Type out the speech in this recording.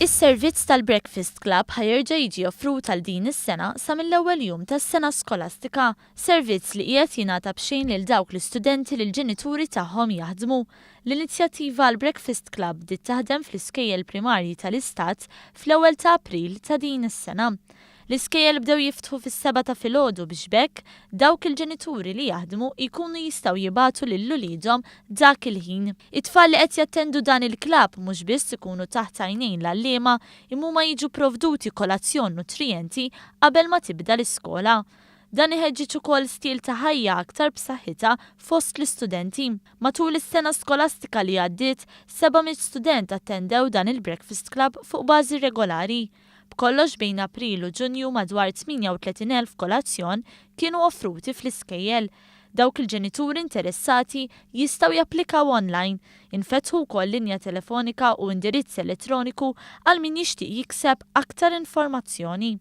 Is-servizz tal-Breakfast Club ħa jerġa' jiġi offrut għal din is-sena sa mill-ewwel jum tas-sena skolastika, servizz li qiegħed jingħata b'xejn lil dawk l-istudenti li l-ġenituri tagħhom jaħdmu. L-inizjattiva għall-Breakfast Club bdiet taħdem fl-iskejjel primarji tal-Istat fl-ewwel ta' April ta' din is-sena. L-iskejjel bdew jiftħu fis-sebgħa ta' filgħodu biex b'hekk dawk il-ġenituri li jaħdmu jkunu jistgħu jibagħtu lil uliedhom dak il-ħin. It-tfal li qed jattendu dan il-klabb mhux biss ikunu taħt għajnejn l-għalliema imma huma jiġu provduti kolazzjon nutrijenti qabel ma tibda l-iskola. Dan iħeġġeġ ukoll stil ta' ħajja aktar b'saħħitha fost l-istudenti. Matul is-sena skolastika li għaddiet, 700 student attendew dan il-Breakfast Club fuq bażi regolari. B'kollox bejn April u Ġunju madwar 38,000 kolazzjon kienu offruti fl-iskejjel. Dawk il-ġenituri interessati jistgħu japplikaw online. Infetħu wkoll linja telefonika u indirizz elettroniku għal min jixtieq jikseb aktar informazzjoni.